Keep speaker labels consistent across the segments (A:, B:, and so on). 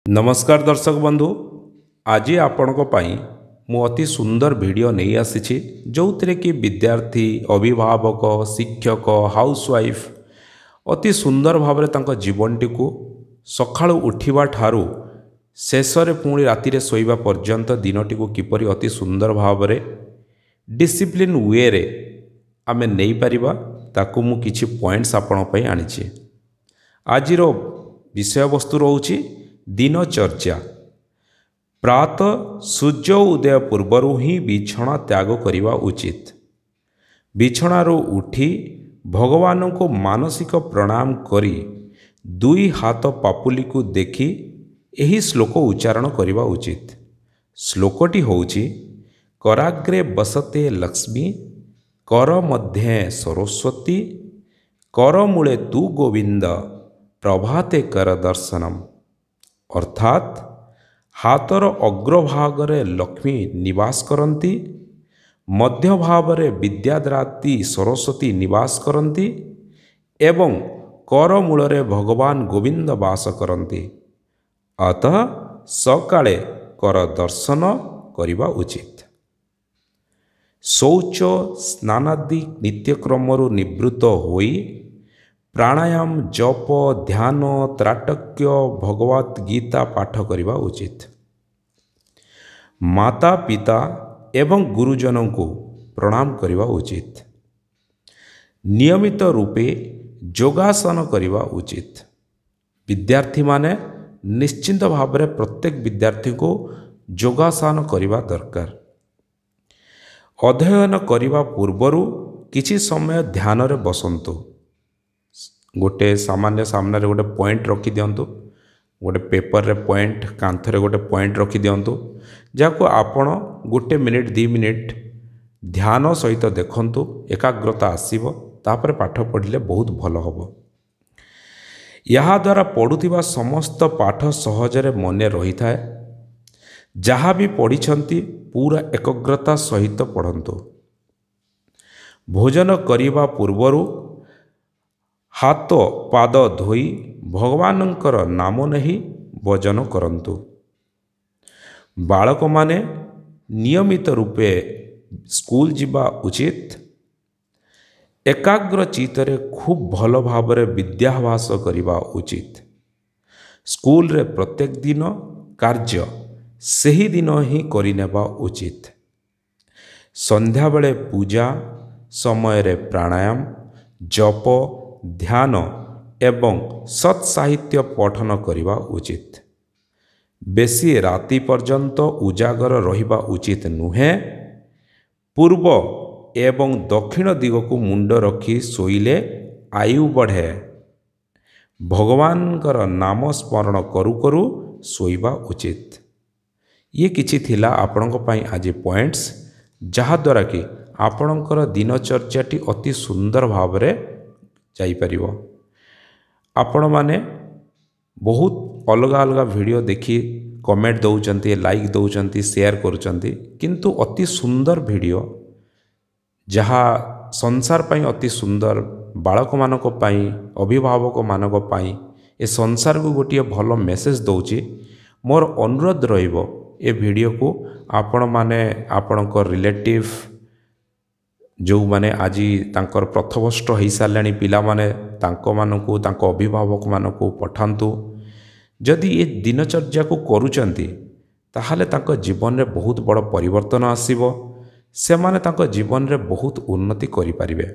A: ନମସ୍କାର ଦର୍ଶକ ବନ୍ଧୁ, ଆଜି ଆପଣଙ୍କ ପାଇଁ ମୁଁ ଅତି ସୁନ୍ଦର ଭିଡ଼ିଓ ନେଇ ଆସିଛି, ଯେଉଁଥିରେ କି ବିଦ୍ୟାର୍ଥୀ, ଅଭିଭାବକ, ଶିକ୍ଷକ, ହାଉସୱାଇଫ୍ ଅତି ସୁନ୍ଦର ଭାବରେ ତାଙ୍କ ଜୀବନଟିକୁ ସକାଳୁ ଉଠିବା ଠାରୁ ଶେଷରେ ପୁଣି ରାତିରେ ଶୋଇବା ପର୍ଯ୍ୟନ୍ତ ଦିନଟିକୁ କିପରି ଅତି ସୁନ୍ଦର ଭାବରେ ଡିସିପ୍ଲିନ୍ ୱେରେ ଆମେ ନେଇପାରିବା, ତାକୁ ମୁଁ କିଛି ପଏଣ୍ଟସ୍ ଆପଣଙ୍କ ପାଇଁ ଆଣିଛି। ଆଜିର ବିଷୟବସ୍ତୁ ରହୁଛି ଦିନଚର୍ଯ୍ୟା। ପ୍ରାତଃ ସୂର୍ଯ୍ୟ ଉଦୟ ପୂର୍ବରୁ ହିଁ ବିଛଣା ତ୍ୟାଗ କରିବା ଉଚିତ। ବିଛଣାରୁ ଉଠି ଭଗବାନଙ୍କୁ ମାନସିକ ପ୍ରଣାମ କରି ଦୁଇ ହାତ ପାପୁଲିକୁ ଦେଖି ଏହି ଶ୍ଲୋକ ଉଚ୍ଚାରଣ କରିବା ଉଚିତ। ଶ୍ଲୋକଟି ହେଉଛି କରାଗ୍ରେ ବସତେ ଲକ୍ଷ୍ମୀ, କର ମଧ୍ୟେ ସରସ୍ୱତୀ, କରମୂଳେ ତୁ ଗୋବିନ୍ଦ, ପ୍ରଭାତେ କର ଦର୍ଶନମ। ଅର୍ଥାତ୍ ହାତର ଅଗ୍ରଭାଗରେ ଲକ୍ଷ୍ମୀ ନିବାସ କରନ୍ତି, ମଧ୍ୟଭାବରେ ବିଦ୍ୟାଦାତ୍ରୀ ସରସ୍ୱତୀ ନିବାସ କରନ୍ତି ଏବଂ କରମୂଳରେ ଭଗବାନ ଗୋବିନ୍ଦ ବାସ କରନ୍ତି। ଅତଃ ସକାଳେ କର ଦର୍ଶନ କରିବା ଉଚିତ। ଶୌଚ ସ୍ନାନାଦି ନିତ୍ୟକ୍ରମରୁ ନିବୃତ୍ତ ହୋଇ ପ୍ରାଣାୟାମ, ଜପ, ଧ୍ୟାନ, ତ୍ରାଟକ୍ୟ, ଭଗବତ ଗୀତା ପାଠ କରିବା ଉଚିତ। ମାତା ପିତା ଏବଂ ଗୁରୁଜନଙ୍କୁ ପ୍ରଣାମ କରିବା ଉଚିତ। ନିୟମିତ ରୂପେ ଯୋଗାସନ କରିବା ଉଚିତ। ବିଦ୍ୟାର୍ଥୀମାନେ ନିଶ୍ଚିନ୍ତ ଭାବରେ ପ୍ରତ୍ୟେକ ବିଦ୍ୟାର୍ଥୀଙ୍କୁ ଯୋଗାସନ କରିବା ଦରକାର। ଅଧ୍ୟୟନ କରିବା ପୂର୍ବରୁ କିଛି ସମୟ ଧ୍ୟାନରେ ବସନ୍ତୁ। ଗୋଟେ ସାମାନ୍ୟ ସାମ୍ନାରେ ଗୋଟେ ପଏଣ୍ଟ ରଖିଦିଅନ୍ତୁ, ଗୋଟେ ପେପରରେ ପଏଣ୍ଟ, କାନ୍ଥରେ ଗୋଟେ ପଏଣ୍ଟ ରଖିଦିଅନ୍ତୁ, ଯାହାକୁ ଆପଣ 1 ମିନିଟ୍ 2 ମିନିଟ୍ ଧ୍ୟାନ ସହିତ ଦେଖନ୍ତୁ, ଏକାଗ୍ରତା ଆସିବ। ତାପରେ ପାଠ ପଢ଼ିଲେ ବହୁତ ଭଲ ହେବ। ଏହାଦ୍ୱାରା ପଢ଼ୁଥିବା ସମସ୍ତ ପାଠ ସହଜରେ ମନେ ରହିଥାଏ। ଯାହା ବି ପଢ଼ିଛନ୍ତି ପୁରା ଏକାଗ୍ରତା ସହିତ ପଢ଼ନ୍ତୁ। ଭୋଜନ କରିବା ପୂର୍ବରୁ ହାତ ପାଦ ଧୋଇ ଭଗବାନଙ୍କର ନାମ ନେଇ ଭୋଜନ କରନ୍ତୁ। ବାଳକମାନେ ନିୟମିତ ରୂପେ ସ୍କୁଲ ଯିବା ଉଚିତ। ଏକାଗ୍ର ଚିତ୍ତରେ ଖୁବ୍ ଭଲ ଭାବରେ ବିଦ୍ୟାଭ୍ୟାସ କରିବା ଉଚିତ। ସ୍କୁଲରେ ପ୍ରତ୍ୟେକ ଦିନ କାର୍ଯ୍ୟ ସେହିଦିନ ହିଁ କରିନେବା ଉଚିତ। ସନ୍ଧ୍ୟାବେଳେ ପୂଜା ସମୟରେ ପ୍ରାଣାୟାମ, ଜପ, ଧ୍ୟାନ ଏବଂ ସତ୍ସାହିତ୍ୟ ପଠନ କରିବା ଉଚିତ। ବେଶୀ ରାତି ପର୍ଯ୍ୟନ୍ତ ଉଜାଗର ରହିବା ଉଚିତ ନୁହେଁ। ପୂର୍ବ ଏବଂ ଦକ୍ଷିଣ ଦିଗକୁ ମୁଣ୍ଡ ରଖି ଶୋଇଲେ ଆୟୁ ବଢ଼େ। ଭଗବାନଙ୍କର ନାମ ସ୍ମରଣ କରୁ କରୁ ଶୋଇବା ଉଚିତ। ଇଏ କିଛି ଥିଲା ଆପଣଙ୍କ ପାଇଁ ଆଜି ପଏଣ୍ଟସ୍, ଯାହାଦ୍ୱାରା କି ଆପଣଙ୍କର ଦିନଚର୍ଯ୍ୟାଟି ଅତି ସୁନ୍ଦର ଭାବରେ ଯାଇପାରିବ। ଆପଣମାନେ ବହୁତ ଅଲଗା ଅଲଗା ଭିଡ଼ିଓ ଦେଖି କମେଣ୍ଟ ଦେଉଛନ୍ତି, ଲାଇକ୍ ଦେଉଛନ୍ତି, ସେୟାର କରୁଛନ୍ତି, କିନ୍ତୁ ଅତି ସୁନ୍ଦର ଭିଡ଼ିଓ ଯାହା ସଂସାର ପାଇଁ ଅତି ସୁନ୍ଦର, ବାଳକମାନଙ୍କ ପାଇଁ, ଅଭିଭାବକମାନଙ୍କ ପାଇଁ, ଏ ସଂସାରକୁ ଗୋଟିଏ ଭଲ ମେସେଜ ଦେଉଛି। ମୋର ଅନୁରୋଧ ରହିବ ଏ ଭିଡ଼ିଓକୁ ଆପଣମାନେ ଆପଣଙ୍କ ରିଲେଟିଭ୍ ଯେଉଁମାନେ ଆଜି ତାଙ୍କର ପ୍ରଥବଷ୍ଟ ହୋଇସାରିଲେଣି ପିଲାମାନେ, ତାଙ୍କମାନଙ୍କୁ, ତାଙ୍କ ଅଭିଭାବକମାନଙ୍କୁ ପଠାନ୍ତୁ। ଯଦି ଏ ଦିନଚର୍ଯ୍ୟାକୁ କରୁଛନ୍ତି ତାହେଲେ ତାଙ୍କ ଜୀବନରେ ବହୁତ ବଡ଼ ପରିବର୍ତ୍ତନ ଆସିବ। ସେମାନେ ତାଙ୍କ ଜୀବନରେ ବହୁତ ଉନ୍ନତି କରିପାରିବେ।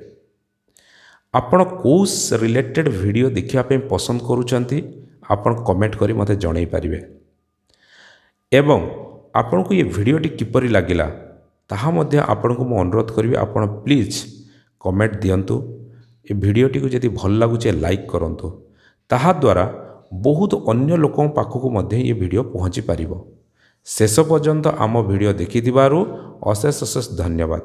A: ଆପଣ କେଉଁ ରିଲେଟେଡ଼୍ ଭିଡ଼ିଓ ଦେଖିବା ପାଇଁ ପସନ୍ଦ କରୁଛନ୍ତି ଆପଣ କମେଣ୍ଟ କରି ମୋତେ ଜଣାଇ ପାରିବେ। ଏବଂ ଆପଣଙ୍କୁ ଏ ଭିଡ଼ିଓଟି କିପରି ଲାଗିଲା ତାହା ମଧ୍ୟ ଆପଣଙ୍କୁ ମୁଁ ଅନୁରୋଧ କରିବି, ଆପଣ ପ୍ଲିଜ୍ କମେଣ୍ଟ ଦିଅନ୍ତୁ। ଏ ଭିଡ଼ିଓଟିକୁ ଯଦି ଭଲ ଲାଗୁଛି ଲାଇକ୍ କରନ୍ତୁ, ତାହାଦ୍ୱାରା ବହୁତ ଅନ୍ୟ ଲୋକଙ୍କ ପାଖକୁ ମଧ୍ୟ ଏ ଭିଡ଼ିଓ ପହଞ୍ଚି ପାରିବ। ଶେଷ ପର୍ଯ୍ୟନ୍ତ ଆମ ଭିଡ଼ିଓ ଦେଖିଥିବାରୁ ଅଶେଷ ଅଶେଷ ଧନ୍ୟବାଦ।